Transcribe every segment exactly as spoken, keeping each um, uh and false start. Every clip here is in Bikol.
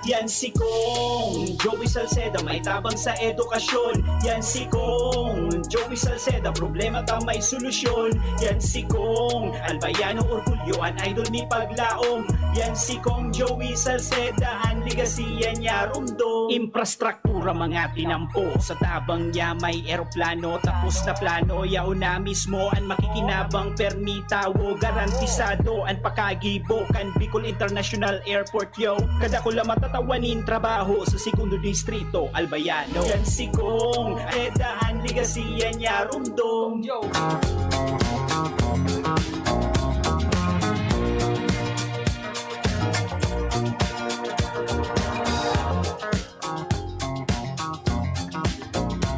Yan si Kong Joey Salceda, may tabang sa edukasyon. Yan si Kong Joey Salceda, problema ta may solusyon. Yan si Kong Albayano, orgulyo an idol ni Paglaom. Yan si Kong Joey Salceda, an legasiya niya rumdom. Infrastruktura mga tinampo, sa tabang niya may eroplano. Tapos na plano, yaon na mismo an makikinabang, permi tawo, garantisado an pakagibo kan Bicol International Airport. Yo, kadakula matatawanin trabaho sa Segundo Distrito, Albayano. Yan si Kong, Reda, an legasiya niya rumdom. Yo.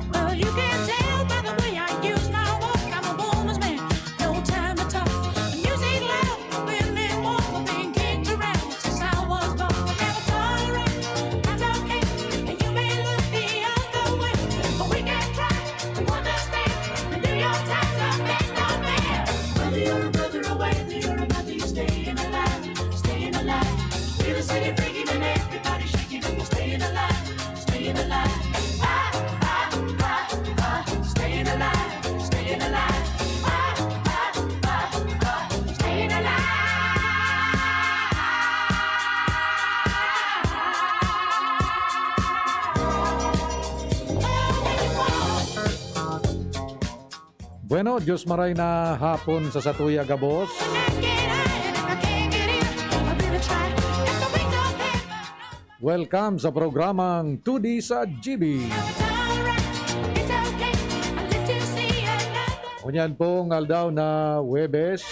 Well, you can tell by the way I use my walk. I'm a woman's man, no time to talk. Music loud, women warm, been kicked around since I was born. Never tolerate, I'm okay. And you may look the other way, but we can try to understand. The New York Times are big no man. Whether you're a brother or whether you're a mother, you're staying alive, staying alive. Feel the city breaking and everybody shaking, and you're staying alive. Staying alive. Ah, ah, ah, ah. Staying alive. Staying alive. Ah, ah, ah, ah. Staying alive. Bueno, Diyos maray na hapon sa satuya gabos. Welcome sa programang Two D sa G B. Ngunyan pong aldaw na Huwebes,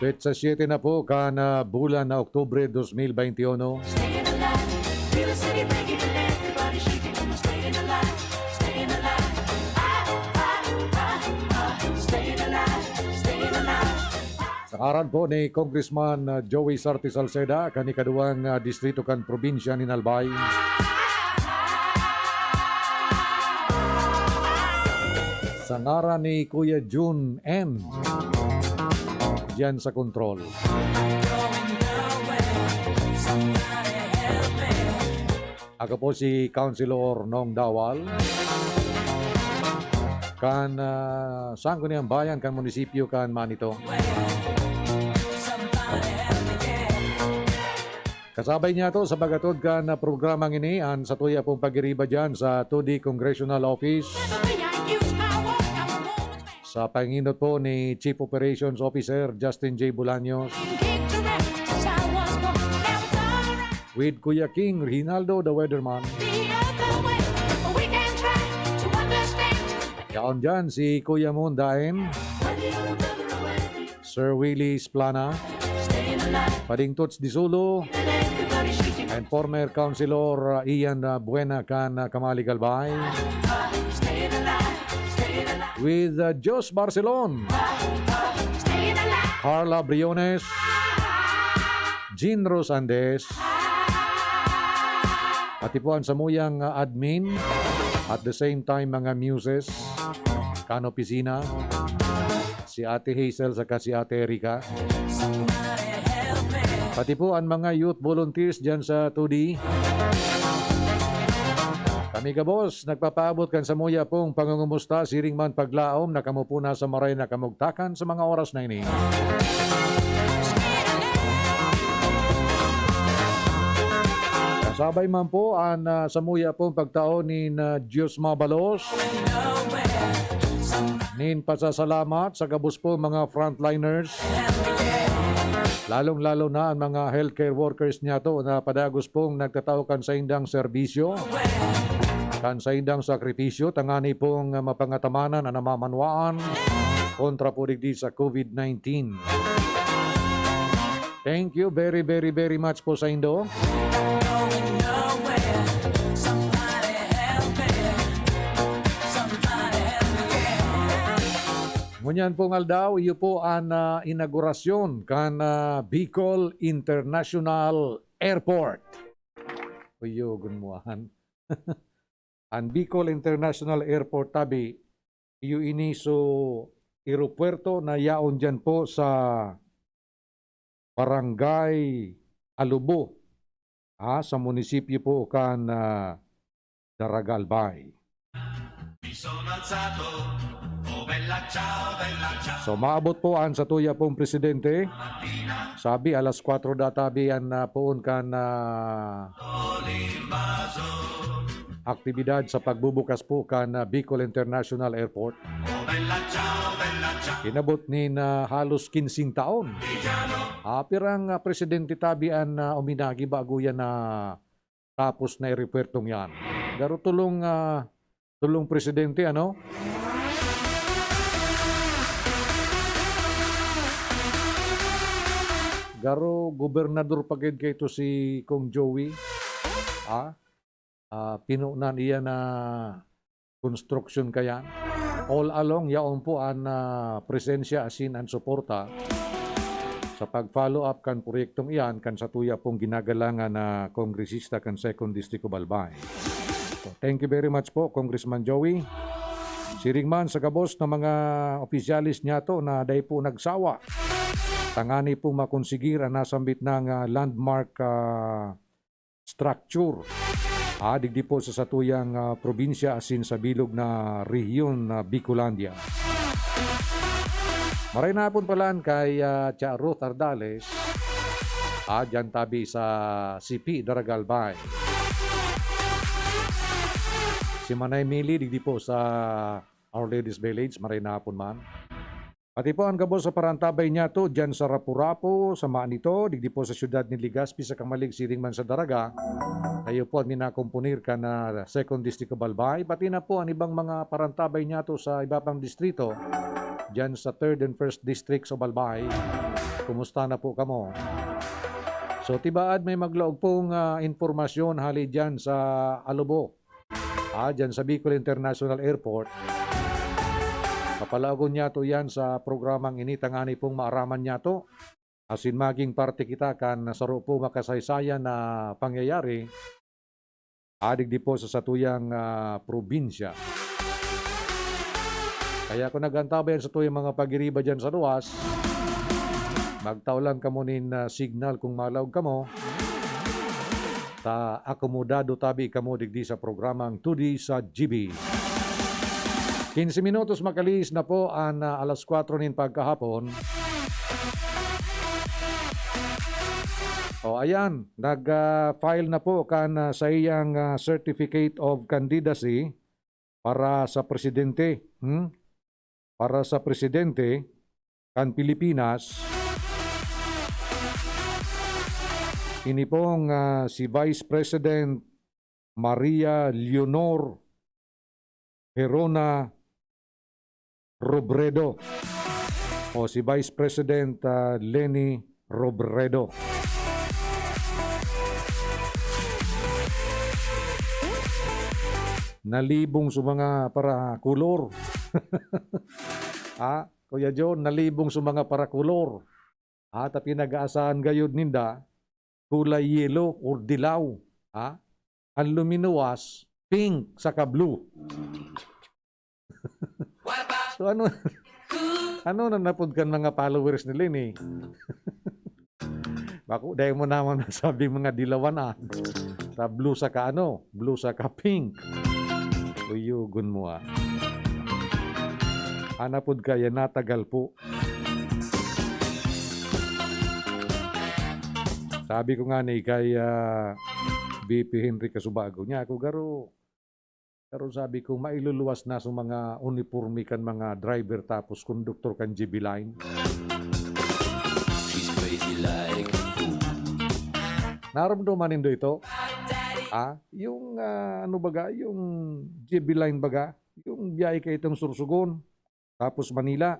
petsa siyete na po kan, ah, bulan na Oktubre dos mil beintiuno. Staying alive. Feel the city breaking and everybody shaking. Staying alive. Staying alive. Ah, ah, ah, ah. Staying alive. Staying alive. Sa ngaran po ni Congressman, ah, Joey Sarte Salceda, kan ikaduwang, ah, distrito kan probinsya nin Albay. Sa ngaran ni Kuya Jun N, diyan sa kontrol. Ako po si Councilor Nong Dawal. Kan, ah, Sangguniang Bayan, kan munisipyo kan Manito. Kasabay niya to sa pag-atod kan, ah, programang ini, an satuya pong pagiriba diyan sa two D Congressional Office. Sa panginot po ni Chief Operations Officer Justin J Bolaños. With Kuya King Reginaldo, the weatherman. Yaon dyan si Kuya Moon Daen. Sir Willie Splana. Pading Toots Disulo. And former Councilor, uh, Ian, uh, Buena kan, uh, Kamalig Albay. With, uh, Jos Barcelon. Carla Briones. Jean Rose Andes. Pati po an samuyang, uh, admin. At the same time, mga muses. Kan opisina. Si Ate Hazel saka si Ate Erica. Pati po an mga youth volunteers diyan sa two D. Kami gabos, nagpapaabot kan samuya pong pangungumusta, siring man paglaom na kamo po nasa maray na kamugtakan sa mga oras na ini. Kasabay man po an, ah, samuya pong pagtao nin, ah, Diyos mabalos. Nin pasasalamat sa gabos po mga frontliners, lalong-lalo na ang mga healthcare workers niyato na padagos pong nagtatao kan saindang serbisyo, kan saindang sakripisyo, tangani pong mapangatamanan an namamanwaan kontra po digdi sa COVID nineteen. Thank you very, very, very much po saindo. Ngunyan pong aldaw, iyo po an, ah, inaugurasyon kan, ah, Bicol International Airport. Uyo, gunmuhan. An Bicol International Airport, tabi, iyo ini so eropuwerto na yaon diyan po sa Barangay Alubo, ah, sa munisipyo po kan, ah, Daraga, Albay. So, maabot po an satuya pong presidente. Sabi, alas kwatro da tabi an, ah, poon kan, ah, aktibidad sa pagbubukas po kan, ah, Bicol International Airport. Inabot nin, ah, halos kinsing taon. Ah, pirang, ah, presidente tabi an, ah, uminagi bago yan na tapos na eropuwertong yan. Garo tulong, ah, tulong presidente, ano? Garo gobernador pa gid kaito si Kong Joey. Ah, ah, pinunan iya na konstruksyon kayan. All along, yaon po an, ah, presensya asin an suporta sa pag-follow up kan proyektong iyan kan satuya pong ginagalangan na kongresista kan Second District of Albay. So, thank you very much po, Congressman Joey. Siring man sa gabos na mga opisyales niyato na dai po nagsawa tangani po makonsigir an nasambit nang, ah, landmark, ah, structure. Ah, digdi po sa satuyang, ah, probinsya asin sa bilog na rehiyon na Bicolandia. Maray na hapon pala kay, ah, Tia Ruth Ardales. Ah, dyan tabi sa C P Daraga, Albay. Si Manay Mili, digdi po sa Our Lady's Village, maray na hapon man. Pati po an gabos sa parantabay niyato diyan sa Rapu-Rapu, sa Manito, digdi po sa siyudad ni Legazpi, sa Camalig, siring man sa Daraga. Kayo po an minakomponer kan, ah, Second District of Albay, pati na po an ibang mga parantabay niyato sa iba pang distrito, diyan sa Third and First Districts of Albay. Kumusta na po kamo? So, tibaad may maglaog pong, ah, impormasyon hali diyan sa Alubo. Ah, diyan sa Bicol International Airport. Papalaogon niyato yan sa programang ini, tangani pong maaraman niyato. Asin maging parte kita kan saro po makasaysayan na pangyayari, ah, digdi po sa satuyang, ah, probinsya. Kaya kung nag-antabay an satuyang mga pagiriba diyan sa luwas, magtao lang kamo nin, ah, signal kung malaog kamo. Ta akomodado tabi kamo digdi sa programang Today sa G B. Quince minutos makalihis na po an, ah, alas kwatro nin pagkahapon. O, ayan, nag, ah, file na po kan, ah, saiyang, ah, Certificate of Candidacy para sa presidente, hmm? Para sa presidente kan Pilipinas. Ini pong, ah, si Vice President Maria Leonor Gerona Robredo o si Vice President, ah, Leni Robredo. Nalibong sa mga parakulor. Ah, Kuya John, nalibong sa mga parakulor. Ah, ta pinag-aasahan gayod ninda, kulay yellow or dilaw. Ah, ang luminuwas, pink saka blue. So, ano, ano na napod kan mga followers ni Leni? Bako, dai mo naman masabi mga dilawan, ah. Sa blue saka ano, blue saka pink. Uyugon mo, ah. Anapod kaya natagal po. Sabi ko nga ni kay, ah, V P Henry Kasubago niya, ako garo, Pero sabi ko, mailuluwas na sa mga uniporme kan mga driver tapos konduktor kan G B Line. She's crazy like food. Naramdaman nindo ito? Ah, yung, ah, ano baga, yung G B Line baga, yung biyahe kaitong Sorsogon, tapos Manila.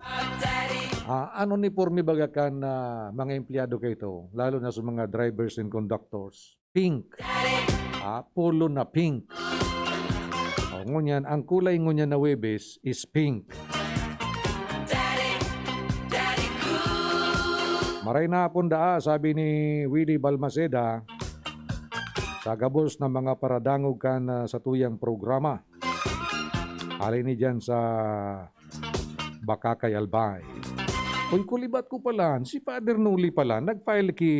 Ah, an uniporme baga kan, ah, mga empleyado kaito, lalo na sa mga drivers and conductors. Pink. Ah, polo na pink. O, ngunyan, ang kulay ngunyan na Huwebes is pink. Maray na hapon daa, sabi ni Willie Balmaceda, sa gabos na mga paradangog kan, ah, satuyang programa. Hali ni dyan sa Bacacay, Albay. Uy, kulibat ko pala, si Father Noli pala, nag-file ki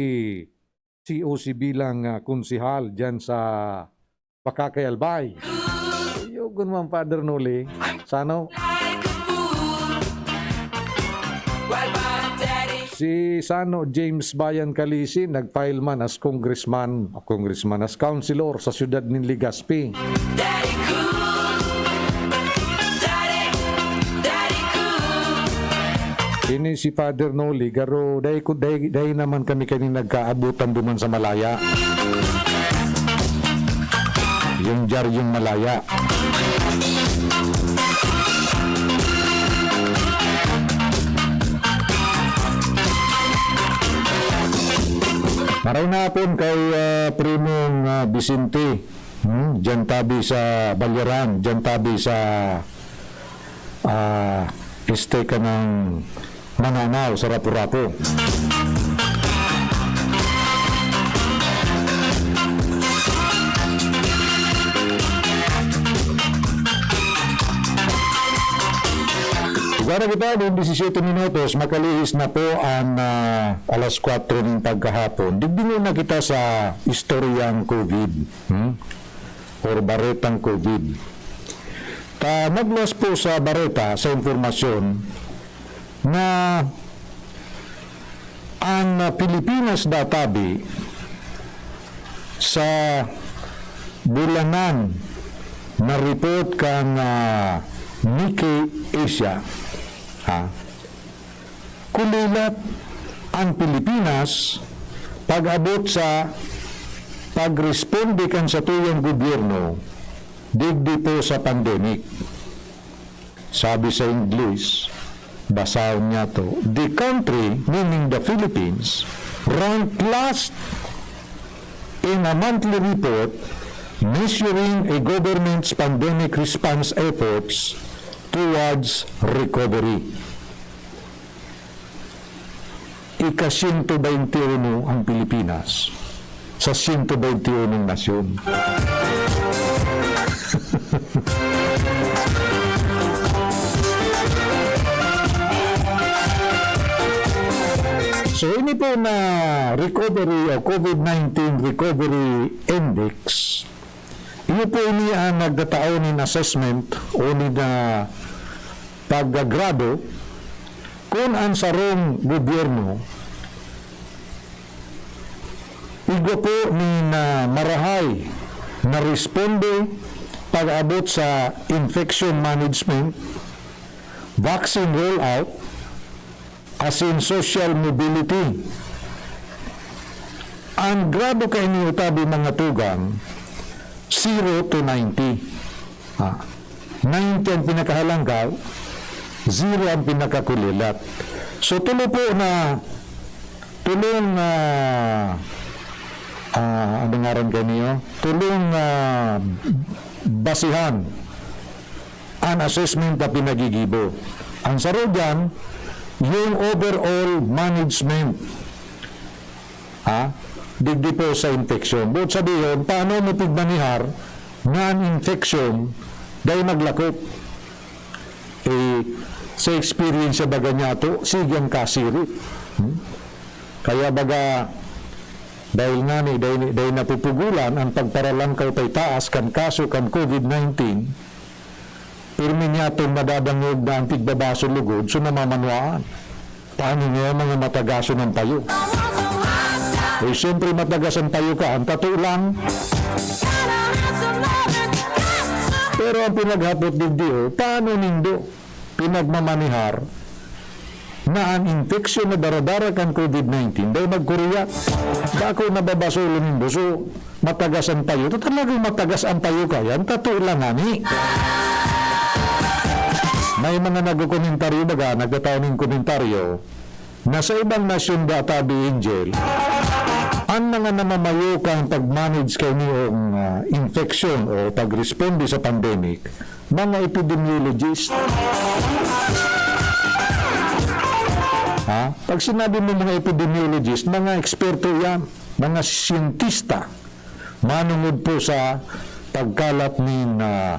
C O C bilang, ah, konsehal diyan sa Bacacay, Albay. Ayoko naman, Father Noli. Sano? Si Sano James Bayan Calisi nag-file man as congressman, o congressman, as councilor sa siyudad nin Legazpi. Ini si Father Noli, garo, dai ko, dai, dai naman kami kani nagkaabutan duman sa Malaya. Yung Diaryong Malaya. Maray na hapon kay, ah, Primong, ah, Vicente. Hmm, diyan tabi sa Balyaran, diyan tabi sa, ah, este ka ng Mananaw, sa Rapu-Rapu. Igwa na kita, nin disisiyete minutos, makalihis na po ang, ah, alas kwatro nin pagkahapon. Digdingon na kita sa istoryang COVID, hmm? Or baretang COVID. Ta, nagluwas po sa bareta, sa impormasyon, na ang, ah, Pilipinas databi sa bulanan na report kan, ah, Nikkei Asia, ha? Kulilat ang Pilipinas pag-abot sa pagresponde kan satuyang gobyerno digdi po sa pandemic. Sabi sa Ingles, basahon niya to, "The country, meaning the Philippines, ranked last in a monthly report measuring a government's pandemic response efforts towards recovery." Ika-siyento baynte uno ang Pilipinas sa siyento baynte unong nasyon. So, ini po na recovery o COVID nineteen Recovery Index, iyo po ini ang nagtatao nin assessment o nin, ah, paggagrado kun ang sarong gobyerno igwa po nin, ah, marahay na responde pag-abot sa infection management, vaccine rollout, asin social mobility. Ang grado kaini, tabi, mga tugang, zero to ninety. Ah, ninety ang pinakahalangkaw, zero ang pinakakulilat. So, tulo po na, tulong, ah, ah, ano ngaran kaniyo? Tulong, ah, basihan an assessment na pinagigibo. Ang saro diyan, yung overall management, ha, digdi po sa infection. Buot sabihon, paano mo pigmanihar na an infection dai maglakop? Eh, sa experience baga niyato, sige ang kasirit. Hmm? Kaya baga, dahil ngani, dahil, dahil napupugulan ang pagparalangkaw pa itaas kan kaso kan COVID nineteen, pirmi niyatong nadadangog na an tigbabasol lugod, so namamanwaan. Paano nga mga matagason ang payo? Eh, siyempre, matagas ang payo ka, ang tato lang. Pero ang pinaghapot digdi, oh, paano nindo pinagmamanihar na an infeksyon na daradara kan COVID nineteen dai magkuruyat? Bako nababasolon nindo, so matagas ang payo. Ta talagang matagas ang payo ka yan, tato lang ngani. May mga nagkokomentaryo baga, nagtatao nin komentaryo, na sa ibang nasyon data, B N J L, ang mga namamayo kan pag-manage kainiyong, ah, infection o pagresponde sa pandemic, mga epidemiologist. Ha? Pag sinabi mo mga epidemiologist, mga eksperto yan, mga siyentista. Manongod po sa pagkalat nin, ah,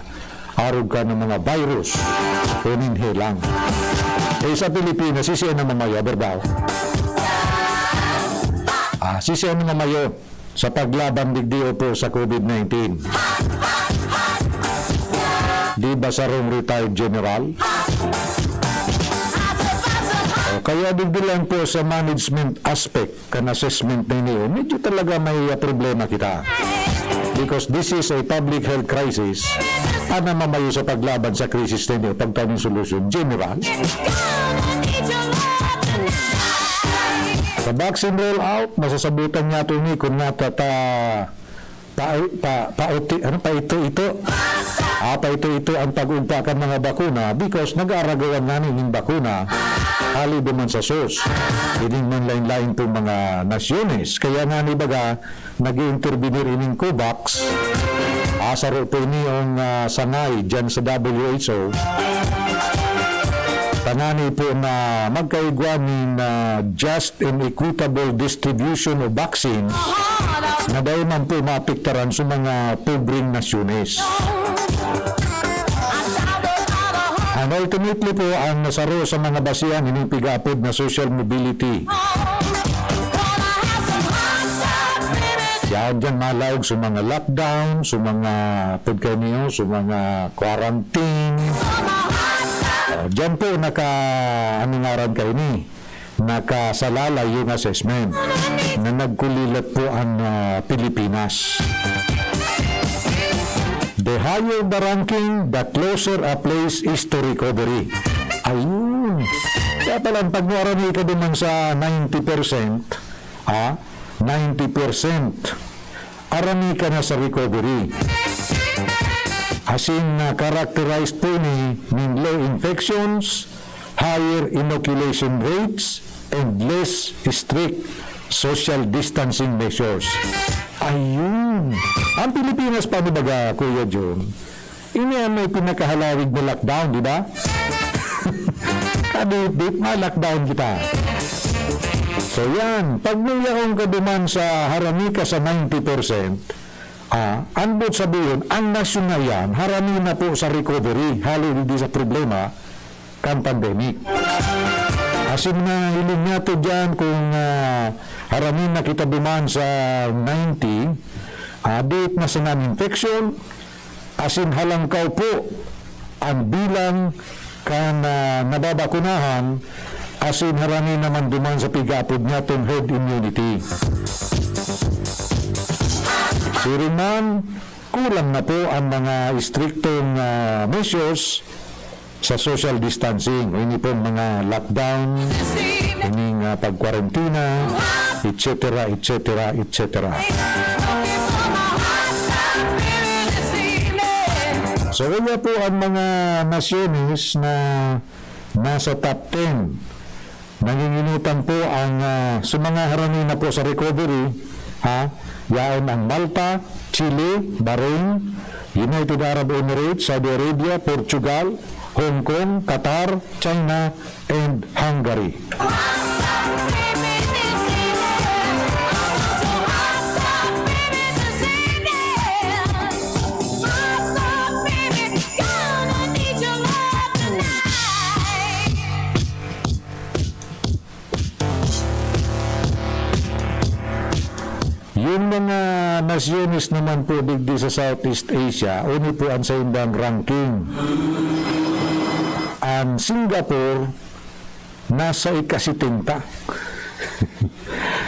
arog ka ng mga virus o nin helang. Eh, sa Pilipinas, si siya na mamaya, berdaw? Ah, siisay an mamayo sa paglaban digdi po sa COVID nineteen? Di ba sarong retired general? O kaya digdi lang po sa management aspect kan assessment na ini, medyo talaga may, ah, problema kita. Because this is a public health crisis. Ano mamayo sa paglaban sa krisis na ini, pagtao nin solusyon, general? Sa vaccine rollout, masasabutan niya ito ni kung natata, pa, pa, pauti, ano, paito-ito. Ah, paito-ito ang pag-ugpa kan mga bakuna because nag-aaragawan na nin bakuna hali duman sa sos. Ining manlain-lain pong mga nasyones. Kaya nga ni baga, nag-iintervenir ining COVAX. Asaro po ini ang, ah, sangay dyan sa W H O. Tanani po na magkaigwa nin, ah, just and equitable distribution of vaccines na dai man po maapektaran sa mga pobreng nasyones. And ultimately po, ang nasaro sa mga basihan, ini pig-aapod na social mobility. Yaon dyan malaog sa mga lockdown, sa mga, pud kayo niyo, sa mga quarantine. O, dyan po naka, ano ngaran kayo ni? Nakasalalay yung assessment na nagkulilat po ang, ah, Pilipinas. The higher the ranking, the closer a place is to recovery. Ayun. Kaya pala, pag naarani ka duman sa ninety percent, ah, ninety percent, arani ka na sa recovery. As in, ah, characterized po ni, nin low infections, higher inoculation rates, and less strict social distancing measures. Ayun. Ang Pilipinas pa, ano baga, Kuya John? Ini ang may pinakahalawig na lockdown, di ba? Kadit-dit, ma-lockdown kita. So yan, pag nung yaon ka duman sa harani ka sa ninety percent, ah, an boot sabihon, ang nasyon na yan, harani na po sa recovery, hali digdi sa problema kan pandemic. Asin na hiling niya to dyan kung, ah, harani na kita duman sa ninety, ah, dait na sa non-infection, asin halangkaw po an bilang kan, ah, nababakunahan, asin harani naman duman sa pig-aapod niyatong herd immunity. Siring man, kulang na po ang mga istriktong, ah, measures sa social distancing, o ini pong mga lockdown, ining, ah, pagkwarentina, et cetera, et cetera, et cetera. So, kaya po ang mga nasyones na nasa top ten, nanginginutan po ang, ah, sa mga harani na po sa recovery, ha? Yaon ang Malta, Chile, Bahrain, United Arab Emirates, Saudi Arabia, Portugal, Hong Kong, Qatar, China, and Hungary. Yung mga nasyones naman po digdi sa Southeast Asia, uni po ang saindang ranking. Ang Singapore, nasa ika-setenta.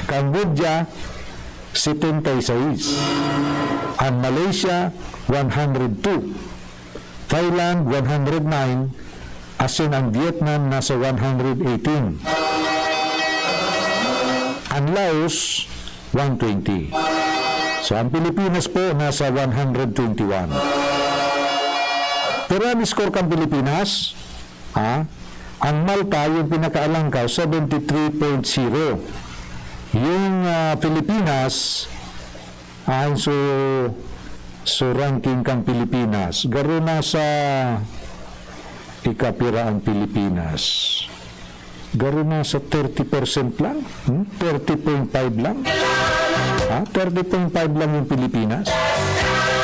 Cambodia, setenta y seis. Ang Malaysia, one hundred two. Thailand, one hundred nine, asin ang Vietnam nasa one hundred eighteen. Ang Laos, one twenty. So, ang Pilipinas po nasa one hundred twenty-one. Pero ang score kan Pilipinas, ha? Ang Malta, yung pinakaalangkaw, seventy-three point zero. Yung, ah, Pilipinas, Ayon so, so ranking kan Pilipinas, garo nasa ikapira ang Pilipinas? Garo nasa thirty percent lang? Hmm? Thirty point five lang? Ha? Thirty point five lang yung Pilipinas?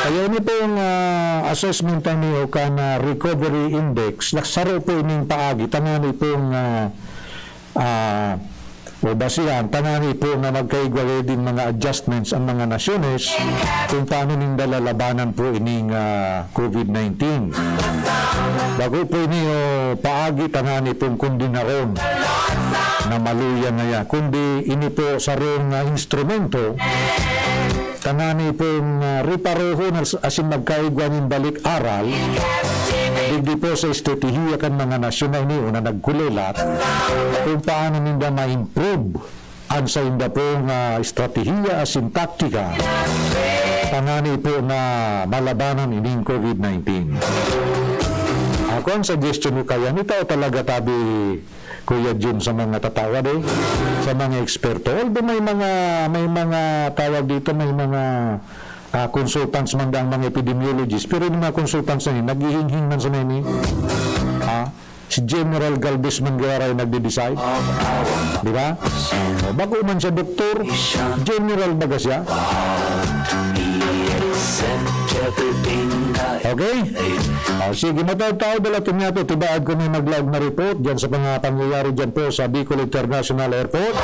Kaya ini pong, ah, assessment ani o kan, ah, recovery index, nasaro po ining paagi, tangani pong, ah, ah, o basihan, tangani po na magkaigwa din mga adjustments ang mga nasyones kung paano ninda lalabanan po ining, ah, COVID nineteen. Bako po ini, o, paagi tangani pong kundinaron na maluya na ya, kundi ini po sarong, ah, instrumento tangani pong, ah, riparohon as-, asin magkaigwa nin balik-aral digdi po sa estratehiya kan mga nasyon na ini o na nagkulelat kung paano ninda ma-improve an sainda pong, ah, estratehiya asin taktika tangani po na malabanan ining COVID nineteen. Ako, ang suggestion ko kaya, ni tao talaga tabi, Kuya Jun, sa mga tatawad, eh, sa mga eksperto. Although may mga, may mga tawag dito, may mga, ah, consultants man daang mga epidemiologists, pero yung mga consultants na yun, naghihinghing man sa nini. Ah, si General Galvez man Guevara yung nagde-decide. Di ba? O, bako man siya doktor, general baga siya. Okay? O, sige, mataod-taod na lang niya to. Tibaad ko may maglaog na report dyan sa mga pangyayari dyan po sa Bicol International Airport.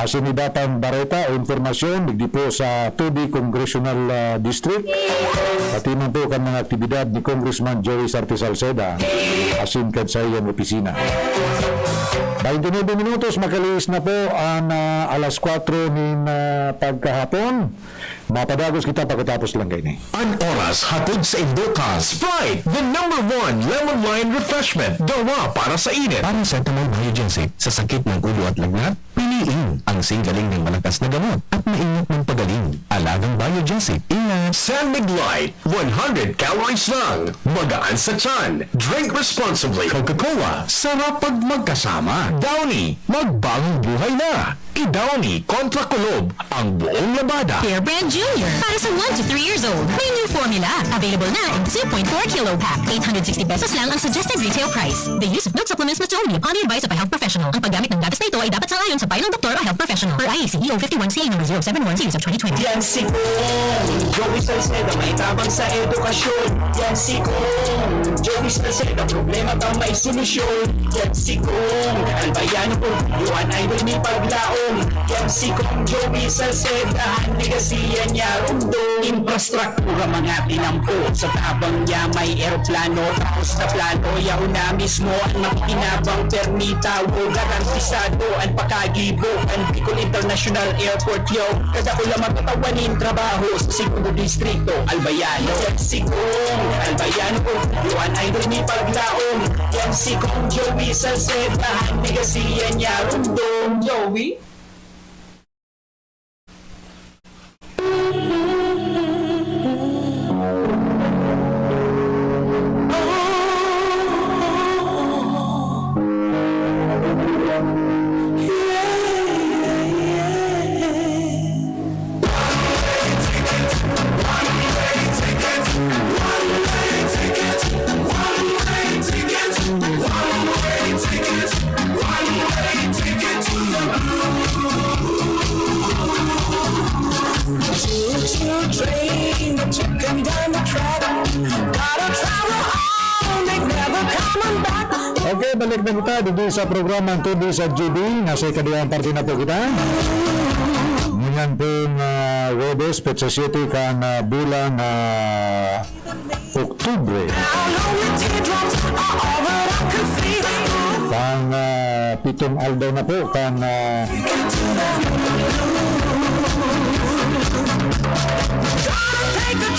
Asin iba pang bareta o impormasyon, digdi po sa Tubi Congressional, ah, District. Pati man po kan mga aktibidad ni Congressman Joey Sarte Salceda, asin kan saiyang opisina. Bainti nuebe minutos, makalihis na po an, ah, alas kwatro nin, ah, pagkahapon. Mapadagos kita pagkatapos lang kaini. An oras hatod sa indo kan Sprite, the number one lemon lime refreshment. Gawa para sa init. Paracetamol Biogesic sa sakit ng ulo at lagnat, piliin ang singgaling ng malakas na gamot at maingat magpagaling. Alagang Biogesic, ingat. San Mig Light, one hundred calories lang. Magaan sa tiyan. Drink responsibly. Coca-Cola, sarap pag magkasama. Downy, magbagong buhay na. Idowny kontra kulob ang buong labada. Pear Brand Junior, para sa one to three years old. May new formula. Available na in two point four kilo pack. Eight hundred sixty pesos lang ang suggested retail price. The use of milk supplements must only upon the advice of a health professional. Ang paggamit ng gatas na ito ay dapat sangayon sa payo ng doktor o health professional. Per I A C E O fifty-one C A number zero seven one series of twenty twenty. Yan si Kong Joey Salceda, may tabang sa edukasyon. Yan si Kong Joey Salceda, problema bang may solusyon? Yan si Kong Albayano, kung buwan ay may paglaom. Yan si Kong Joey Salceda, ang legasiya niya, rumdom. Infrastruktura, mga tinampo, sa tabang niya may eroplano, tapos na plano, yaon na mismo ang makikinabang, permi tawo, garantisado ang pakagibo, ang Bicol International Airport, yo. Kadakula magkatawan nin trabaho sa segundo distrito, Albayano. Yan si Kong Albayano, kung buwan ay may paglaom. Yan si Kong Joey Salceda, ang legasiya niya, rumdom. Joey? Choo-choo train, but you come down the track. Gotta travel on, ain't never coming back. Okay, balik na kita dito sa programa Tubig sa G B. Nasa ikaduhang parte na po kita. Ngunyan pong, ah, Huwebes, petsa siyete kan, ah, bulan, ah, Oktubre. Pang, ah, pitong aldaw na po kan, ah,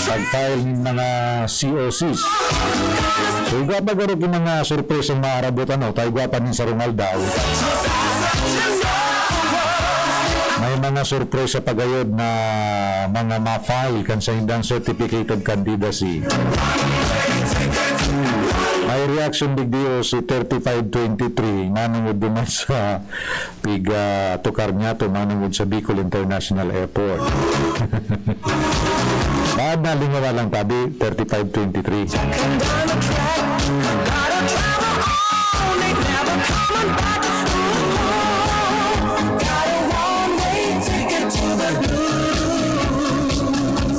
pag-file nin mga C O Cs. So, igwa pa garo ki mga sorpresang maarabot, ano, ta igwa pa nin sarong aldaw. May mga sorpresa pa gayod na mga ma-file kan saindang certificate of candidacy. May reaction digdi o si thirty-five twenty-three, nanungod duman sa pig, ah, tukar niya to, nanungod sa Bicol International Airport. Baad na lingawa lang tabi, thirty-five twenty-three.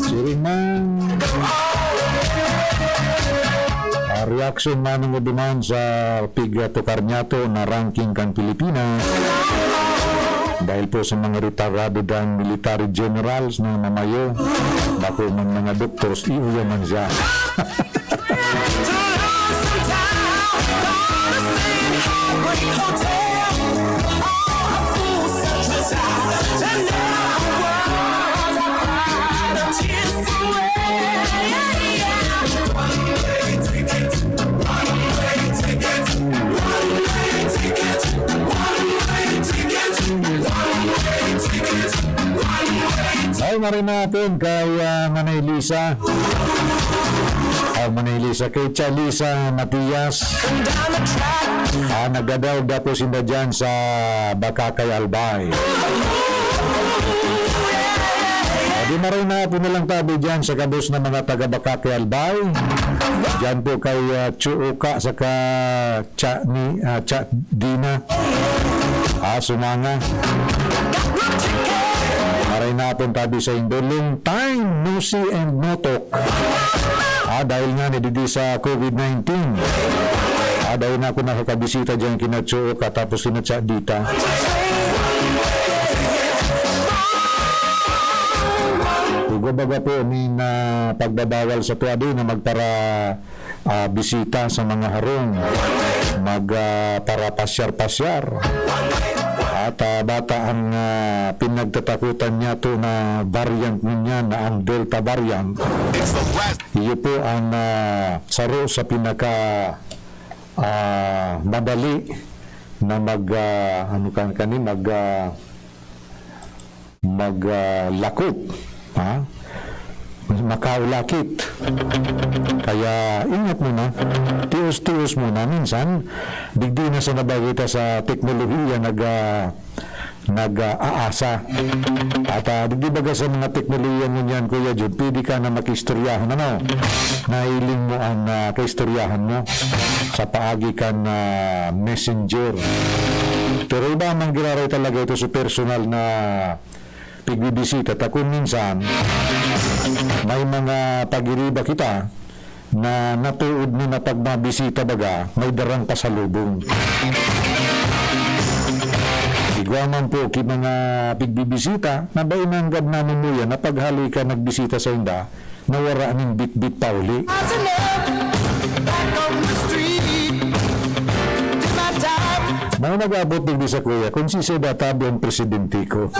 Siring man. Ah, reaksyon man ang duman sa pig-, ah, tukar niya to na ranking kan Pilipinas. Dahil po sa mga retirado dan military generals na mamayo, bako man mga doctors, iuya man siya. Ay, maray na hapon kay, ah, Manay Lisa. Ah, Manay Lisa, kay Chalisa Matias. Ah, nagdadaog daw po sinda dyan sa Bacacay, Albay. Ah, di maray na hapon na lang tabi dyan sa gabos na mga taga Bacacay, Albay. Dyan po kay, ah, Chuuka saka Cha ni, ah, Cha Dina. Ah, sumanga. Maray na hapon tabi sa indo. Long time no see and no talk. Ah, dahil nga ni digdi sa COVID nineteen. Ah, dahil na ako nakakabisita dyan kina Chuuka tapos kina Cha Dita. Kugo baga po ni na pagbabawal sa tuwa di na magpara ah, bisita sa mga harong, mag, ah, parapasyar-pasyar. At, ah, bata ang, ah, pinagtatakutan niyato na variant ngunyan na ang Delta variant. Iyo po ang, ah, saro sa pinaka, ah, madali na mag, ah, ano kan-, kani, mag, ah, mag, ah, lakop, ha? Makaulakit. Kaya ingat muna. Tios-tios muna. Minsan, digdi na sa nabagay ta sa teknolohiya nag, ah, nag, ah, aasa. At, ah, digdi baga sa mga teknolohiya ngunyan, Kuya Jun, pwede ka na makiistoryahon, ano? Nahiling mo ang, ah, kaistoryahan mo sa paagi kan, ah, messenger. Pero iba man giraray talaga ito sa personal na pigbibisita ta kun minsan may mga pagiriba kita na natuod mo na pag mabisita baga, may darang pasalubong. Igwa man po ki mga pigbibisita na dai nanggad namumuya na paghali ka nagbisita sa inda, na wara nin bitbit pauli. May nag-abot digdi sa kuya, kung si Seda Tabi ang presidente ko.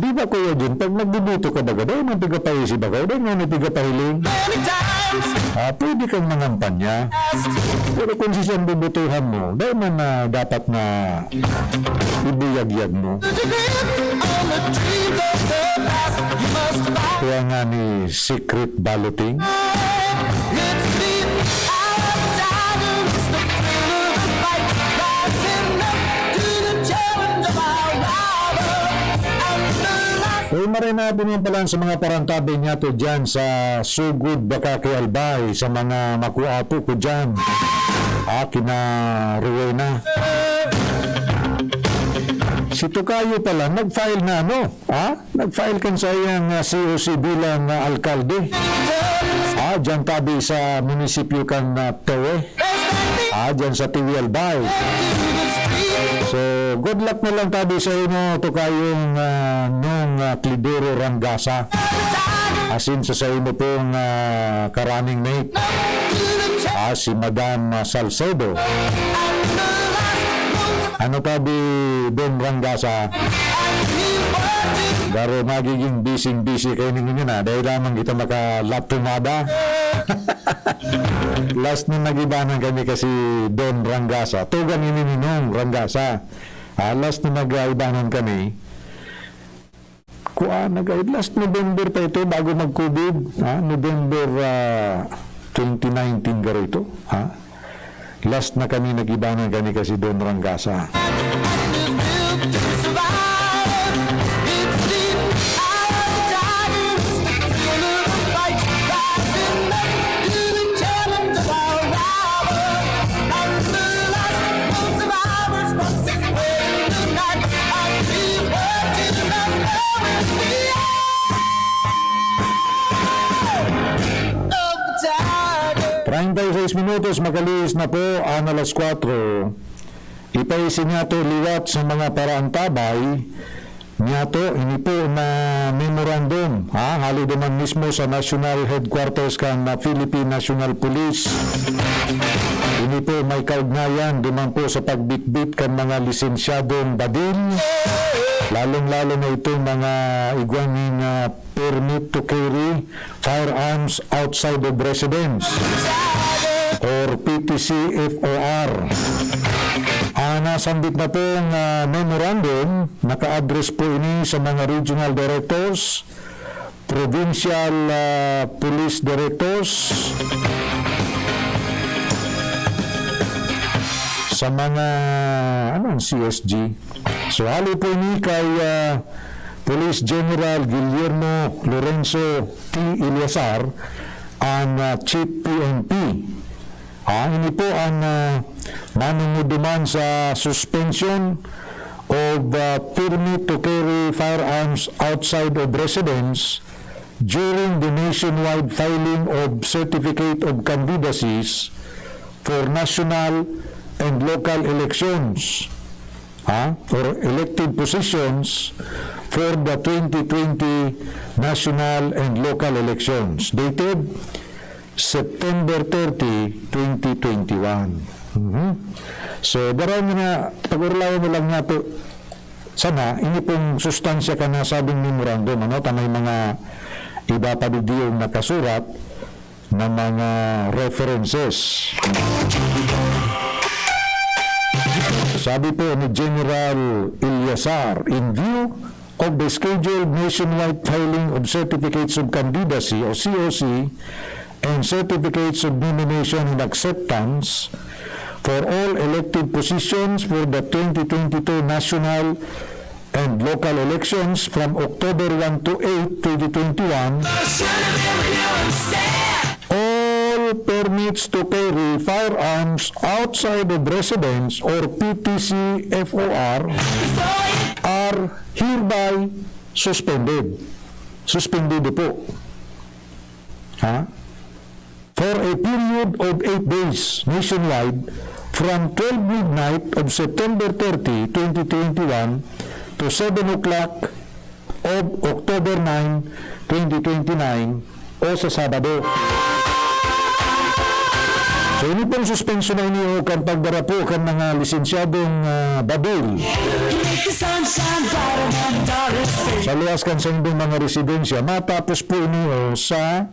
Di ba, Kuya Jun, pag nagbubuto ka baga, dai man pigapaisi baga, dai man pigapahiling. Ah, pwede kang mangampanya. Pero kung si siyang bubutuhan mo, dai man na dapat na ibuyagyag mo. Kaya nga ni secret balloting. Uy, maray na din yung pala sa mga parantabi niya to dyan sa Sugod, Bacacay, Albay, sa mga makuapo ko dyan. Ah, kina Rowena. Si Tokayo pala, nag-file na ano? Ha? Nag-file kan sa iyang, ah, C O C bilang, ah, alkalde. Ah, dyan tabi sa munisipyo kan, ah, Tawi. Ah, dyan sa Tawi, Albay. So, good luck na lang tabi sa imo, Tokayong, ah, Nong, ah, Clidoro Rangasa. Asin sa, sa imo pong, ah, ka-running mate. Ah, si Madam, ah, Salcedo. Ano pa bi, Don Rangasa? Pero magiging busy-busy kayo ninyo na dahil lamang kita makalatumada. Last na nagibanan kami kasi Don Rangasa. Tugang ini ni Nong Rangasa. Ah, last na nag-ibanan kami. Kuan, nag-, last November pa ito, bago mag-COVID, ha? November, ah, twenty nineteen garo ito, ha? Last na kami nag-ibanan kani kasi Don Rangasa. Treinta y seis minutos, makalihis na po ang alas kwatro. Ipaisi niyato liwat sa mga paraantabay niyato, ini po na memorandum, ha, hale duman mismo sa National Headquarters kan, ah, Philippine National Police. Ini po may kaugnayan duman po sa pagbitbit kan mga lisensyadong badil, lalong-lalo na itong mga igwa nin, ah, permit to carry firearms outside of residence or P T C F O R. Ah, nasambit na pong, ah, memorandum, naka-address po ini sa mga regional directors, provincial, ah, police directors, sa mga, ano, C S G. So, hale po ini kay, ah, Police General Guillermo Lorenzo T. Eleazar, ang, ah, Chief P N P. Ah, ini po ang, ah, manunod duman sa suspension of, ah, permit to carry firearms outside of residence during the nationwide filing of certificate of candidacies for national and local elections, ha, or elective positions for the twenty twenty national and local elections, dated September thirty, twenty twenty-one. Mhm. So, daraw mo na, pag-urlayan mo lang nga po, sana, ini pong sustansya kan nasabing memorandum, ano, ta may mga iba pa digdi yung nakasurat na mga references. Sabi po ni General Eleazar, in view of the scheduled nationwide filing of certificates of candidacy o C O C and certificates of nomination and acceptance for all elective positions for the twenty twenty-two national and local elections from October one to eight, twenty twenty-one, all permits to carry firearms outside of residence or P T C F O R are hereby suspended. Suspended po. Ha? For a period of eight days nationwide from twelve midnight of September thirty, twenty twenty-one to seven o'clock of October nine, twenty twenty-nine o sa Sabado. So, ini pong suspensyon na ini o kan pagdara po kan mga lisensyadong, ah, badil. Sa luwas kan saindong mga residensya, matapos po ini o sa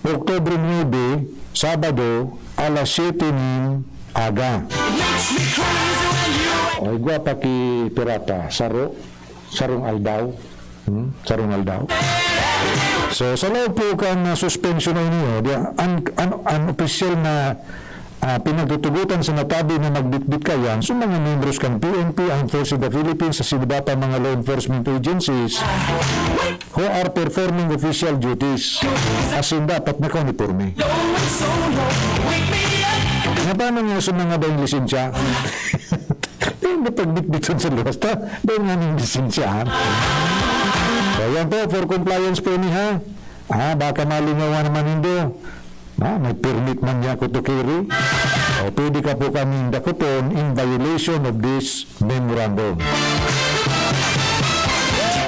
Oktubre nuebe, Sabado, alas siyete nin aga. Ay, gwapa ki pirata. Saro, sarong aldaw. Hmm? Sarong aldaw. So, sa laog po kan, ah, suspensyon na ini, oh, di, an, an, an opisyal na, ah, pinagtutugotan sa natabi na magbitbit kaiyan, so mga miyembros kan P N P, Armed Forces of the Philippines, sa iba pa mga law enforcement agencies, who are performing official duties. As in, dapat naka-uniporme. Nga paano nga sa mga daing lisensya? Dahil na pagbitbiton sa luwas ta, dahil nga ning lisensyahan. So, yan po, for compliance po ni ha. Ah, baka malingawan naman nindo. Ah, may permit man niya ako to carry. O pwede ka po kaming dakuton in violation of this memorandum.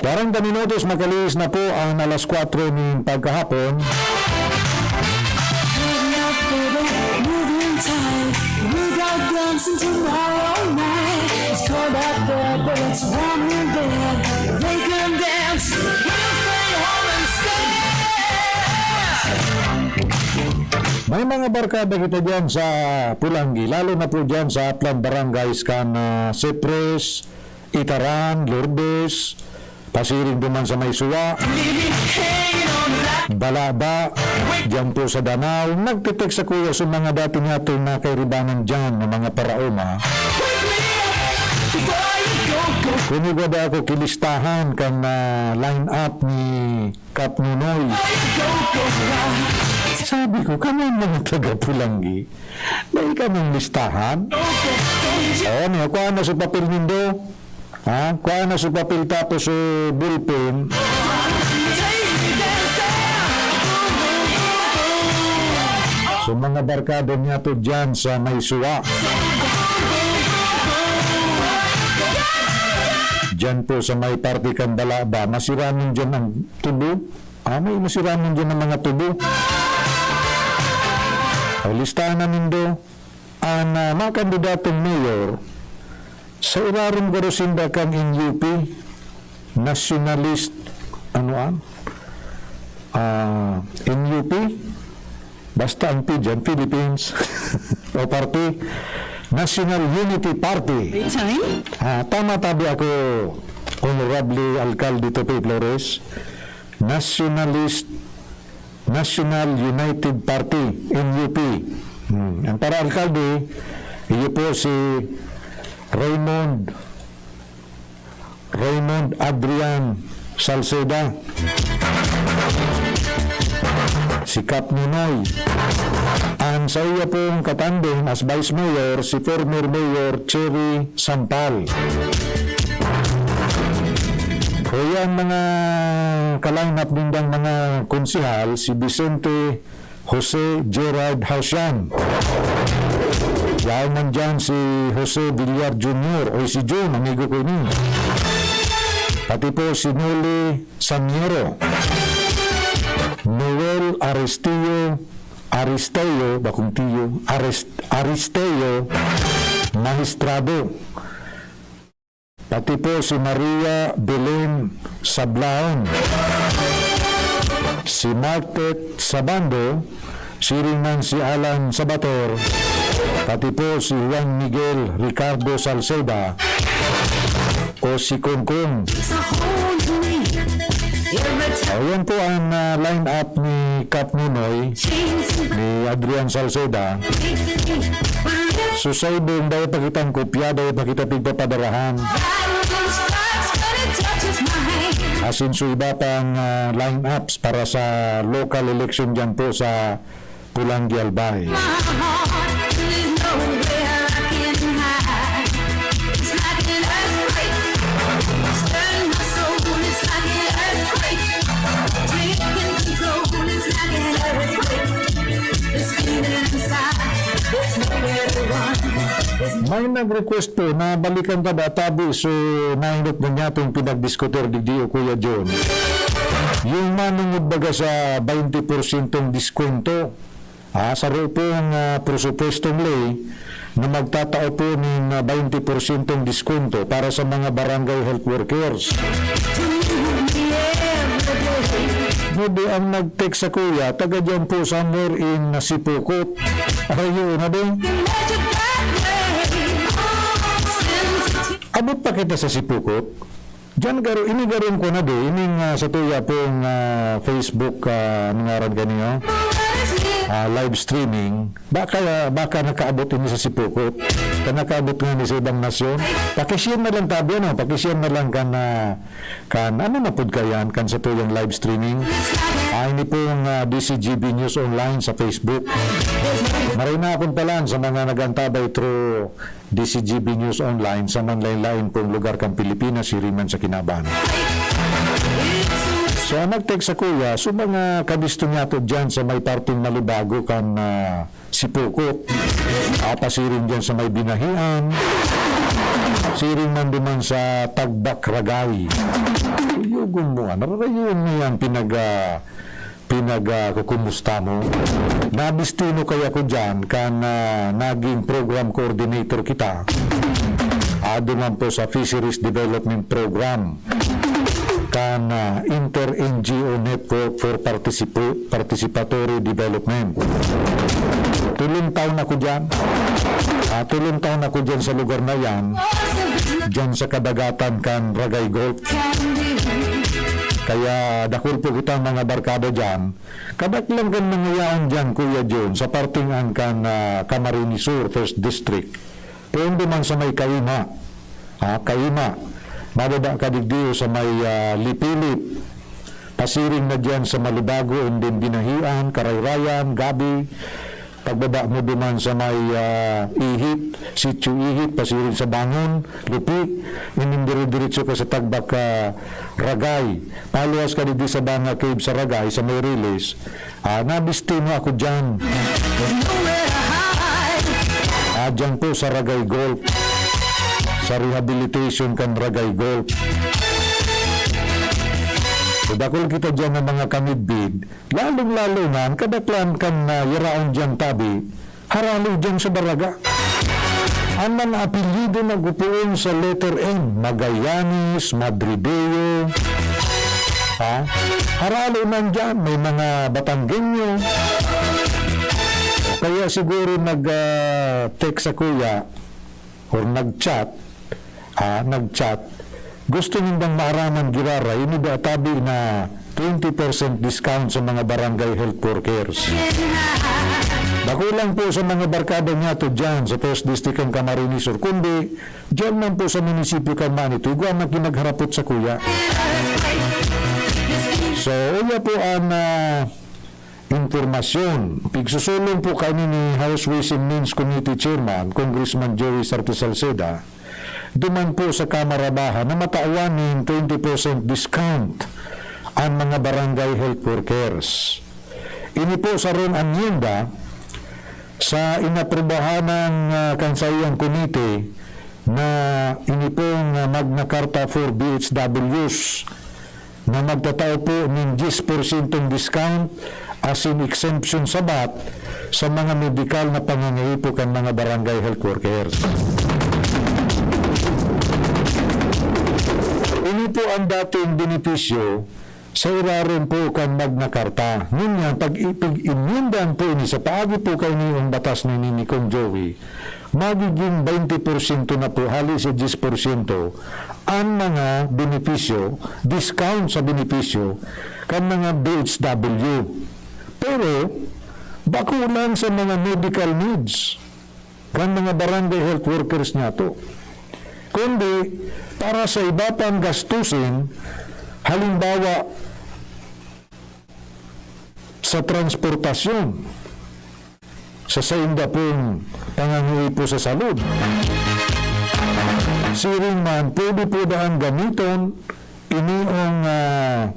Kwarenta minutos, makalihis na po ang alas kwatro nin pagkahapon. Hurry up, baby, move in time. We got dancing tomorrow night. It's cold out there, but it's warm in bed. They can dance. We'll stay home and stay. May mga barkada kita diyan sa Pulanggi, lalo na po diyan sa Aplan Barangays kan, ah, Sipres, Itaran, Lourdes, pasiring duman sa may Suwa, Balaba, diyan po sa Danao. Nagte-text sa kuya sa mga dati natin na kairibanan diyan, ng mga paraoma. Kung igwa da ako kilistahan kan, ah, line up ni Kap Nonoy. Sabi ko, "Kamo ang mga taga Pulanggi, dai kamong listahan?" Oh, niya, kuha na sa papel nindo. Ha? Kuha na sa papel tapos sa ballpen. So, mga barkada niya to dyan sa may Suwa. Diyan po sa may parte kan Balaba, masiramon diyan ang tubo. Ah, may masiramon diyan ang mga tubo. Ay, listahan na nindo. An, ah, mga kandidatong mayor, sa irarom garo sinda kan N U P, nationalist, ano an? Ah, N U P, basta ang P diyan, Philippines, o party, National Unity Party. Time? Ah, tama tabi ako, Honorable Alcalde Tope Flores, Nationalist, National United Party, N U P. Hmm. Ang para-alkalde, iyo po si Raymond, Raymond Adrian Salceda. Si Kap Nonoy. Ang sa iya pong katandem as Vice Mayor, si former Mayor Cherry Sampal. Kaya ang mga ka-line-up nindang mga konsehal, si Vicente Jose Gerard Hausian. Yaon man dyan si Jose Villar Junior, oy, si Jun, amigo ko ini. Pati po si Noli Samiero. Noel Aristeo, Aristeo, bakong tiyo, Arist-, Aristeo Magistrado. Pati po si Maria Belen Sablaon, si Martet Sabando, siring man si Alan Sabater, pati po si Juan Miguel Ricardo Salceda o si Kongkong. Ayan po ang, ah, line-up ni Kap Nonoy, ni Adrian Salceda. So, sa ibong, dahil pa kitang kopya, dahil pa kita pigpapadarahan. Asin so iba pang, ah, line-ups para sa local election dyan po sa Pulang Albay. May nag-request po na balikan ta da tabi, so nainot na niya itong pinagdiskutir digdi o Kuya John. Yung manungod baga sa twenty porsyentong diskwento, ah, saro pong, ah, presupuestong ley na magtatao po nin, ah, twenty porsyentong diskwento para sa mga barangay health workers. Maybe ang nag-text sa kuya, taga dyan po somewhere in, ah, Sipocot. Aray yun, abi? Abot pa kita sa Sipocot. Diyan garo, ini garon ko na di, ining, ah, sa tuya pong, ah, Facebook, ah, ano ngaran kaniyo? Ah, live streaming. Baka, baka nakaabot ini sa Sipocot. Kan nakaabot nga ni sa ibang nasyon. Pakishare na lang tabi, ano? Pakishare na lang kan, ah, kan, ano na pod kayan, kan sa tuyang live streaming. Ah, ini pong, ah, D C G B News Online sa Facebook. Maray na akong palan sa mga nagantabay through D C G B News Online sa manlain-lain pong lugar kan Pilipinas, siring man sa kinaban. So, ang nag-text sa kuya, so mga kabisto niya to dyan sa may parting Malibago kan, ah, Sipocot. Ah, pasiring dyan sa may Binahian. Siring man duman sa Tagbak, Ragay. Yugon mo, ah, nararayon mo yan, pinag, ah, pinag, ah, kukumusta mo. Nabistino kaya ko dyan kan, ah, naging program coordinator kita. Ado man po sa Fisheries Development Program kan, ah, Inter-N G O Network for Participo-, Participatory Development. Tulong taon ako dyan. Ah, tulong taon ako dyan sa lugar na yan. Dyan sa kadagatan kan Ragay Golf. Kaya dakul po kitang mga barkada dyan. Kadaklan kan mga yaon dyan, Kuya John, sa parting an kan, ah, Camarines Sur, First District. Poon duman sa may Kaima. Ah, Kaima. Mababa ka digdi o sa may, ah, Lipilip. Pasiring na dyan sa Malibago, and then Binahian, Karayrayan, Gabi. Pagbaba mo duman sa may, ah, Ihit, Sitio Ihit, pasiring sa Bangon, Lupi, ining dire-diretso ka sa Tagbak, ah, Ragay. Paluwas ka digdi sa Banga Cave sa Ragay, sa may Riles. Ah, nabistino ako dyan. Ah, dyan po sa Ragay Golf. sa rehabilitation kan Ragay Golf. So, dakul kita diyan ng mga kamidbid, lalong-lalo na ang kadaklan kan, ah, yaraon diyang tabi, haralo diyan sa Baraga. Ang mga apelyido na gupoon sa letter M, Magallanes, Madrideo, ha? Haralo nandiyan, may mga Batanggenyo. Kaya siguro nag, ah, text sa kuya, or nag-chat, ah, nag-chat, gusto nindang maaraman giraray, ini da tabi na twenty percent discount sa mga barangay health workers. Bako lang po sa mga barkada niyato dyan sa First District kan Camarines Sur, kundi dyan man po sa munisipyo kan Manito, igwa na kinagharapot sa kuya. So, uya po ang, ah, impormasyon. Pigsusulong po kaini ni House Ways and Means Committee Chairman, Congressman Joey Sarte Salceda. Duman po sa Kamara Baha na matawan nin twenty percent discount ang mga barangay health workers. Ini po sarong amyenda sa inaprubahan ng, ah, kan saiyang komite na ini pong, ah, Magna Carta for B H Ws na magtatao po nin diyes porsyentong discount asin exemption sa vat sa mga medikal na pangangaipo kan mga barangay health workers. Ini po ang dating benepisyo sa irarom po kan Magna Carta. Ngunyan, pag ipig-inyendahan po ini sa paagi po kaini ang batas na ini ni Kong Joey, magiging twenty porsyento na po, hali sa diyes porsyento, ang mga benepisyo, discount sa benepisyo kan mga B H W. Pero, bako lang sa mga medical needs kan mga barangay health workers niyato, kundi para sa iba pang gastusin, halimbawa, sa transportasyon, sa sainda pong pangangaipo sa salud. Siring man, pwede po daan gamiton iniong, ah,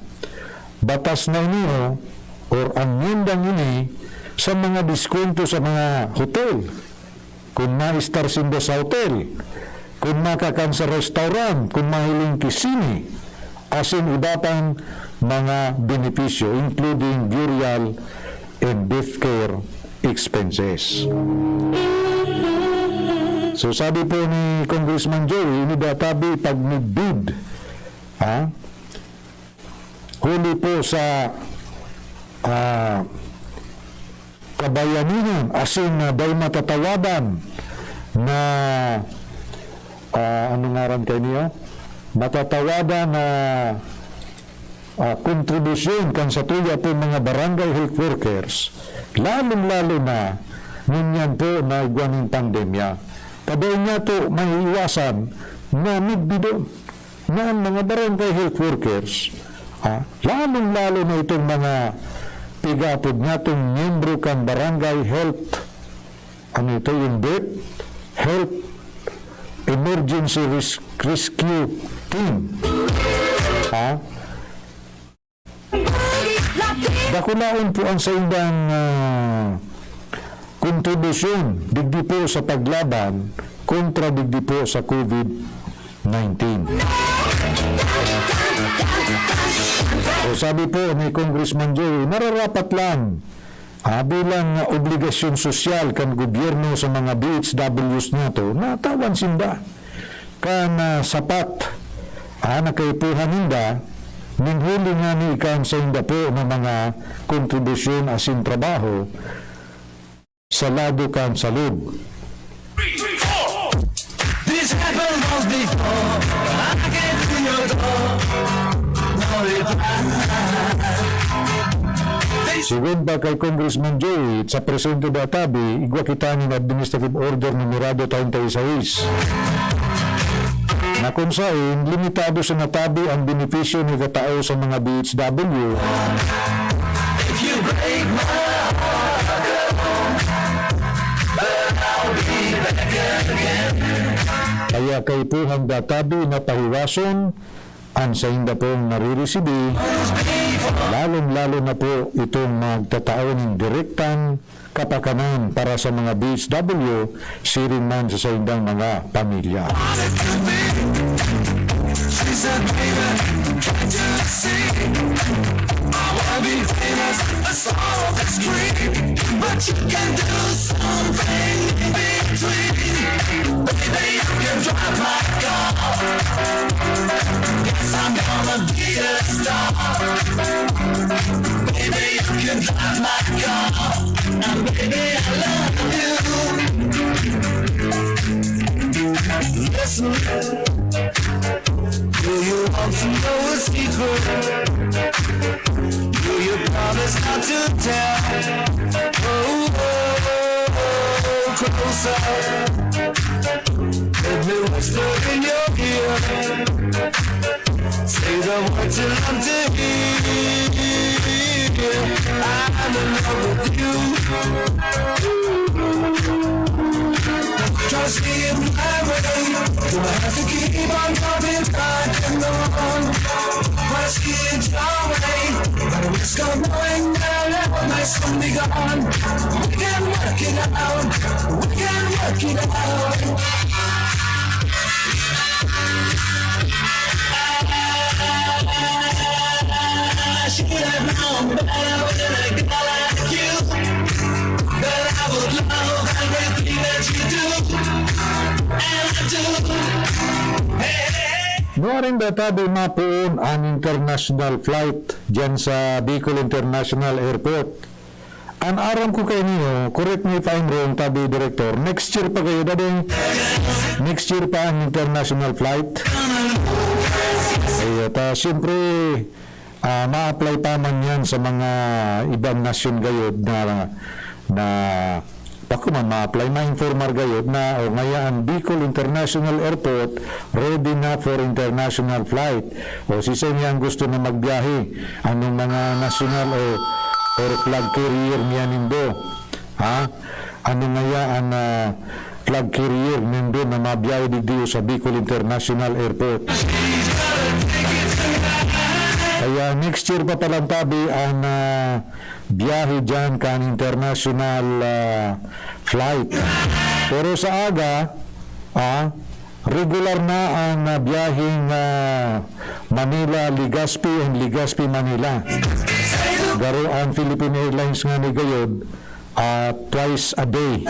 batas na ini, o, or amyendang ini sa mga diskwento sa mga hotel. Kun ma-estar sinda sa hotel, kun makakan sa restaurant, kun mahiling ki sine, asin iba pang mga benepisyo, including burial and death care expenses. So, sabi po ni Congressman Joey, ini da tabi pagmidbid, ha? Huli po sa, ah, kabayanihan, asin na dai matatawadan na, ah, ano ngaran kaini? Matatawadan na, ah, kontribusyon kan satuya po mga barangay health workers, lalong-lalo na ngunyan po na igwa nin pandemya. Ta dai niyato maiiwasan na midbidon na ang mga barangay health workers, ah, lalong-lalo na itong mga pigaapod niyatong miyembro kan barangay health, ano ito, yung BEHT, Health Emergency Res-, Rescue Team. Ha? Dakulaon po ang saindang, ah, kontribusyon digdi po sa paglaban kontra digdi po sa COVID nineteen. So, sabi po ni Congressman Joey, nararapat lang, ah, bilang obligasyon sosyal kan gobyerno sa mga B H Ws niyato na tawan sinda kan, ah, sapat, ah, na kaipuhan ninda, nin huli ngani kan sainda po na mga kontribusyon asin trabaho sa lado kan salud. This happened once before. I came to your door. No reply. Sigon pa kay Congressman Joey, sa presente da tabi, igwa kita nin Administrative Order numerado treinta y seis, na kun saen limitado sana tabi ang benepisyo na itatao sa mga B H W. If you break my heart, but I'll be back again. Kaya kaipuhan da tabi na pahiwason an sainda pong naririsibi, lalong-lalo na po itong magtatao nin direktang kapakanan para sa mga D S W, siring man sa saindang mga pamilya. She's a diva, can't you see? I wanna be famous, that's all that's greed. But you can do something in between. Baby, you can drive my car. Yes, I'm gonna be a star. Baby, you can drive my car. And baby, I love you. Listen, do you want to know a secret? Do you promise not to tell? Oh, oh, oh, oh, closer. Let me whisper in your ear. Say the words you love to hear. I'm in love with you. Trust me in my way. Do I have to keep on coming back and on? Trust me in your way. But risk of knowing that I will my soon be gone. We can work it out. We can work it out. I should have known better with a girl like you, that I would love everything that you do, and I do. Hey, hey, hey. Nuaring data di mapoon an international flight diyan sa Bicol International Airport. An aram ko kaini, correct me if I'm wrong, tabi, Direktor, next year pa kayo, dadong? Next year pa ang international flight? Ay, at, ah, siyempre, ah, ma-apply pa man yan sa mga ibang nasyon gayod na, na, bako man ma-apply, ma-informar gayod na, o ngaya ang Bicol International Airport ready na for international flight. O siisay niya ang gusto na magbiyahe, anong mga nasyonal o, or flag carrier niya nindo? Ha? Ano ngaya ang, ah, flag carrier nindo na mabiyahe digdi sa Bicol International Airport? Kaya next year pa palantabi ang, ah, biyahe dyan kan international, ah, flight. Pero sa aga, ah, regular na ang, ah, biyaheng, ah, Manila, Legazpi and Legazpi, Manila. Garo ang Philippine Airlines nga ni gayod, ah, twice a day.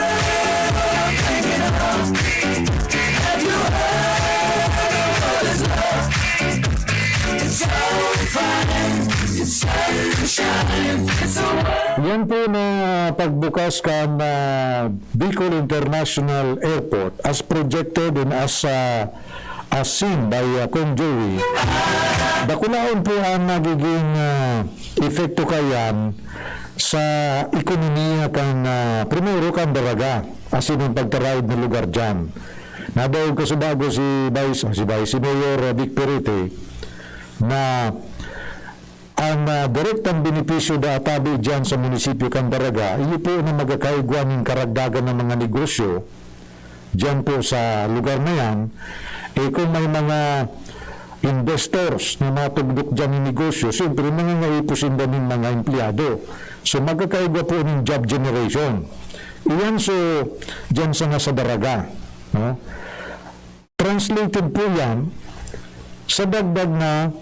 Yan po na pagbukas kan, ah, Bicol International Airport as projected and as, ah, as seen by, ah, Kong Joey. Dakulaon po ang nagiging, ah, epekto kayan sa ekonomiya kan, ah, primero kan Daraga, asin ang pagtaraod na lugar diyan. Nadaog kasubago si Vice, si Vice, si Mayor, ah, Vic Perete, na ang, ah, direktang benepisyo da tabi diyan sa munisipyo kan Daraga, iyo po na magkakaigwa nin karagdagan ng mga negosyo diyan po sa lugar na yan. Eh, kung may mga investors na matugdok diyan ng negosyo, siyempre, mangangaipo sinda nin mga empleyado. So, magkakaigwa po nin job generation. Iyan so, diyan sa nga sa Daraga, no? Translated po yan sa dagdag na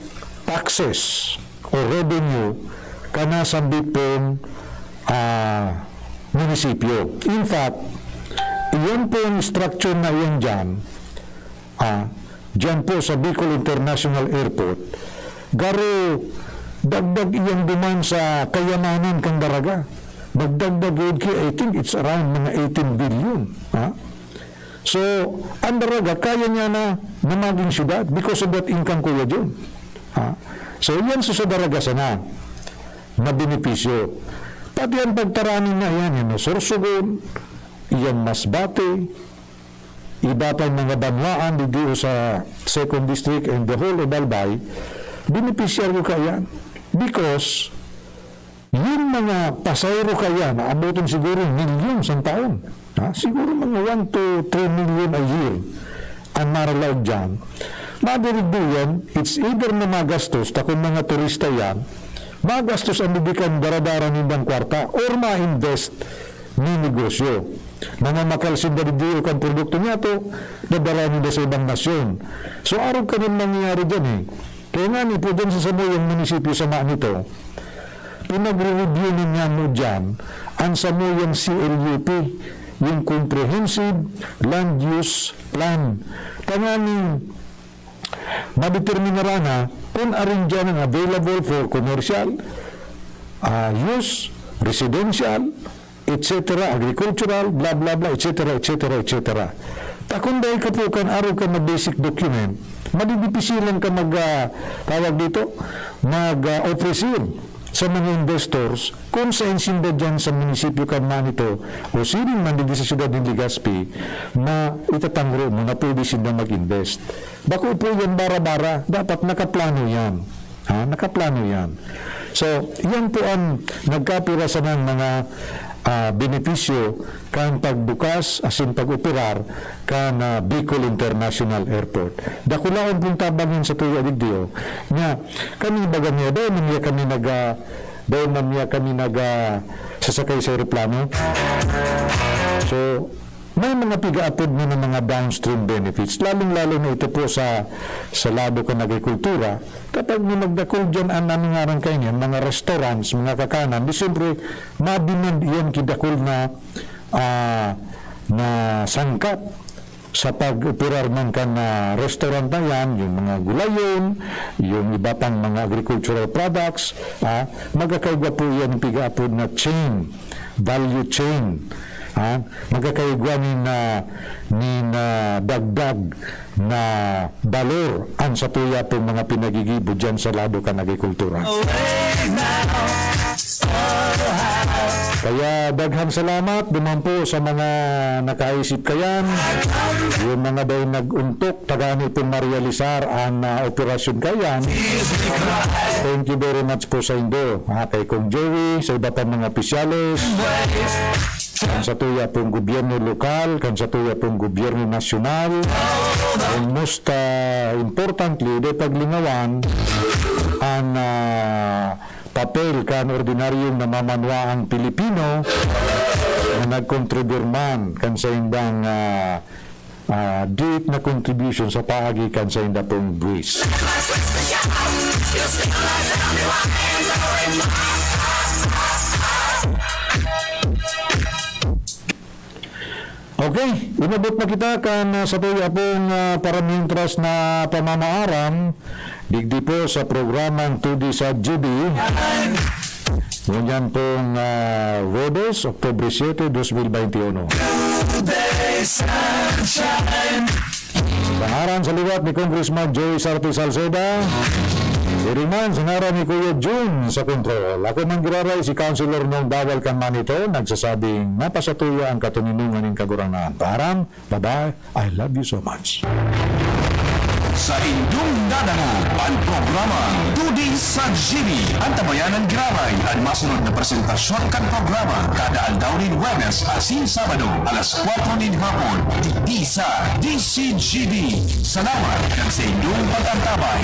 taxes o revenue kana sambit pong, ah, munisipyo. In fact, iyan pong structure na iyan diyan, ah, diyan po sa Bicol International Airport, garo dagdag iyan duman sa kayamanan kan Daraga. Magdagdag yun ki, I think it's around mga eighteen billion, ha? So, ang Daraga, kaya niya na, na maging syudad because of that income, Kuya John. Ha? So, yan sa, sa Daraga sana na benepisyo. Pati ang pagtaraning na yan, yan, Sorsogon, yan Masbate, iba pang mga banwaan digdi sa Second District and the whole of Albay, benepisyaryo kayan. Because, yung mga pasahero kaya na abutin siguro milyon sa taon. Ha? Siguro mga one to three million a year ang maralaog dyan. Madirigdo yan, it's either na magastos, ta kung mga turista yan, magastos ang bibikan daradara nindang kwarta or ma-invest ninegosyo. Namamakal sinda digdi kan produkto niyato, dadara ninda sa ibang nasyon. So, arog kanan nangyayari diyan, eh. Kaya ngani po, diyan sa samuyang munisipyo sa Manito, pinagre-review na niya mo diyan ang samuyang C L U P, yung Comprehensive Land Use Plan. Tanganing madeterminara na kung arin diyan ang available for commercial, ah, use, residential, et cetera, agricultural, bla, bla, bla, et cetera, et cetera, et cetera. Ta kung dai ka po kan arog ka na basic document, madidipisilan ka mag, ah, tawag dito, mag, ah, ofrecer sa mga investors kung saen sinda diyan sa munisipyo kan Manito o siring man digdi sa siyudad nin Legazpi, maitatangro mo na pwede sinda mag-invest. Bako po yan bara-bara, dapat nakaplano yan. Ha, nakaplano yan. So, yan po ang nagkapira sa mga, ah, benepisyo kan pagbukas asin pag-operar kan, ah, Bicol International Airport. Dakulaon pong tabang yan sa tuya digdi, oh. Nga, kami baga niya, dahil man niya kami nag, ah, dahil man niya kami nag, ah, sasakay sa eroplano. So, may mga pigaapod mo na mga downstream benefits, lalong-lalo na ito po sa, sa lado kan agrikultura. Kapag may magdakul diyan, an, ano ngaran kayo niyan, mga restaurants, mga kakanan, di siyempre, ma-demand iyan kidakul na, ah, na sangkap sa pag-operar man kan, ah, restaurant na yan, yung mga gulayon, yung iba pang mga agricultural products, ah, magkakaigwa po yan ang pigaapod na chain, value chain. Ah, magkakaigwa ni na, ni na dagdag na balor ang satuya pong mga pinagigibo diyan sa lado kan agrikultura. Kaya daghang salamat duman po sa mga nakaisip kayan, yung mga daw nag-untok, tagani pong marealisar ang, ah, operasyon kayan. Thank you very much po sa indo, ha, kay Kong Joey, sa iba pa mga opisyales, kan satuya pong gobyerno lokal, kan satuya pong gobyerno nasyonal, and most, ah, importantly, dai paglingawan ang, ah, papel kan ordinaryong namamanwaang Pilipino na nagkontribir man kan saindang, ah, ah, diit na contribution sa paagi kan sainda pong buwis. Okay, inabot na kita kan, ah, satuya pong, ah, paramientras na pamamaaram digdi po sa programang Two D sa G B. Ngunyan pong, ah, Huwebes, Oktubre siete, dos mil veintiuno. Sa ngaran sa liwat ni Congressman Joey Sarte Salceda, diri man sa ngaran ni Kuya Jun sa kontrol. Ako man giraray si Councilor Nong Dawal kan Manito, nagsasabing napasatuya ang katoninongan nin Kagurangnan. Paaram, bye-bye, I love you so much. Sa indong dadangog, an programang Two D sa G B. Antabayanan giraray an masunod na presentasyon kan programa kada aldaw nin Huwebes asin Sabado, alas kwatro nin hapon, digdi sa D C G B. Salamat kan sa indong pag-antabay.